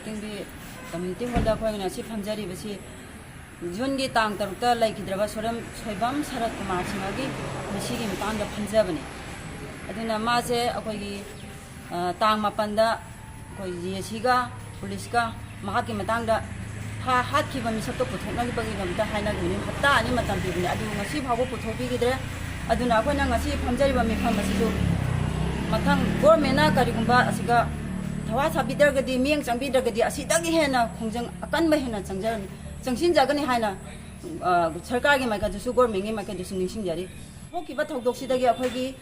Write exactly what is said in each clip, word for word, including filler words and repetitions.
ꯇꯤꯡꯒꯤ community ꯍꯣꯜꯗ ꯑꯩꯈꯣꯏꯅ ꯁꯤ ꯐꯝꯖꯔꯤꯕꯁꯤ ꯖꯨꯟꯒꯤ ꯇꯥꯡ ꯇꯔꯨꯛꯇ ꯂꯩꯈꯤꯗ꯭ꯔꯕ ꯁꯣꯔꯝ-, ꯁꯣꯏꯕꯝ ꯁꯔꯠ ꯀꯨꯃꯥꯔ ꯁꯤꯡꯍꯒꯤ ꯃꯁꯤꯒꯤ ꯃꯇꯥꯡꯗ ꯐꯝꯖꯕꯅꯤ꯫ ꯑꯗꯨꯅ ꯃꯥꯁꯦ ꯑꯩꯈꯣꯏꯒꯤ, ꯑ, ꯇꯥꯡ ꯃꯥꯄꯟꯗ ꯑꯩꯈꯣꯏ ꯖꯦ ꯑꯦ ꯁꯤꯒ ꯄꯨꯂꯤꯁꯀ ꯃꯍꯥꯛꯀꯤ ꯃꯇꯥꯡꯗ ꯐꯥ-, ꯍꯥꯠꯈꯤꯕ ꯃꯤꯁꯛꯇꯣ ꯄꯨꯊꯣꯛꯅꯈꯤꯕꯒꯤꯗꯃꯛꯇ ꯍꯥꯏꯅꯈꯤꯕꯅꯤ꯫ ꯍꯞꯇꯥ ꯑꯅꯤ ꯃꯇꯝ ꯄꯤꯕꯅꯤ꯫ ꯑꯗꯨ ꯉꯁꯤ ꯐꯥꯎꯕ ꯄꯨꯊꯣꯛꯄꯤꯈꯤꯗ꯭ꯔꯦ꯫ ꯑꯗꯨꯅ ꯑꯩꯈꯣꯏꯅ ꯉꯁꯤ ꯐꯝꯖꯔꯤꯕ ꯃꯤꯐꯝ ꯑꯁꯤꯁꯨ ꯃꯊꯪ ꯒꯣꯔꯃꯦꯟꯅ ꯀꯔꯤꯒꯨꯝꯕ ꯑꯁꯤꯒ ꯊꯋꯥ ꯁꯥꯕꯤꯗ꯭ꯔꯒꯗꯤ, ꯃꯤꯠꯌꯦꯡ ꯆꯪꯕꯤꯗ꯭ꯔꯒꯗꯤ ꯑꯁꯤꯗꯒꯤ ꯍꯦꯟꯅ ꯈꯣꯡꯖꯪ ꯑꯀꯟꯕ ꯍꯦꯟꯅ ꯆꯪꯖꯔꯅꯤ, ꯆꯪꯁꯤꯟꯖꯒꯅꯤ ꯍꯥꯏꯅ, ꯑ, ꯁꯔꯀꯥꯔꯒꯤ ꯃꯥꯏꯀꯩꯗꯁꯨ, ꯒꯣꯔꯃꯦꯟꯒꯤ ꯃꯥꯏꯀꯩꯗꯁꯨ ꯅꯤꯡꯁꯤꯡꯖꯔꯤ꯫ ꯊꯣꯛꯈꯤꯕ ꯊꯧꯗꯣꯛꯁꯤꯗꯒꯤ ꯑꯩꯈꯣꯏꯒꯤ,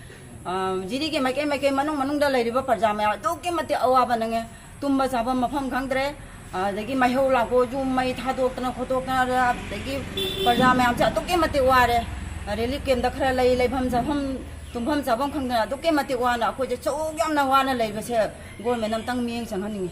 ꯑ, ꯖꯤꯔꯤꯒꯤ ꯃꯥꯏꯀꯩ ꯃꯥꯏꯀꯩ, ꯃꯅꯨꯡ ꯃꯅꯨꯡꯗ ꯂꯩꯔꯤꯕ ꯄ꯭ꯔꯖꯥ ꯃꯌꯥꯝ ꯑꯗꯨꯛꯀꯤ ꯃꯇꯤꯛ ꯑꯋꯥꯕ ꯅꯪꯉꯦ꯫ ꯇꯨꯝꯕ ꯆꯥꯐꯝ ꯃꯐꯝ ꯈꯪꯗ꯭ꯔꯦ꯫ ꯑꯗꯒꯤ ꯃꯩꯍꯧ ꯂꯥꯡꯄꯣꯛ, ꯌꯨꯝ ꯃꯩ ꯊꯥꯗꯣꯛꯇꯅ ꯈꯣꯠꯇꯣꯛꯇꯅ, ꯑꯗꯒꯤ ꯄ꯭ꯔꯖꯥ ꯃꯌꯥꯝꯁꯦ ꯑꯗꯨꯛꯀꯤ ꯃꯇꯤꯛ ꯋꯥꯔꯦ꯫ ꯔꯤꯂꯤꯐ ꯀꯦꯝꯞꯇ ꯈꯔ ꯂꯩ, ꯂꯩꯐꯝ ꯆꯥꯐꯝ, ꯇꯨꯝꯐꯝ ꯆꯥꯐꯝ ꯈꯪꯗꯅ ꯑꯗꯨꯛꯀꯤ ꯃꯇꯤꯛ ꯋꯥꯅ, ꯑꯩꯈꯣꯏꯁꯦ ꯁꯨꯛ ꯌꯥꯝꯅ ꯋꯥꯅ ꯂꯩꯕꯁꯦ ꯒꯣꯔꯃꯦꯟ ꯑꯝꯇꯪ ꯃꯤꯠꯌꯦꯡ ꯆꯪꯍꯟꯅꯤꯡꯉꯤ꯫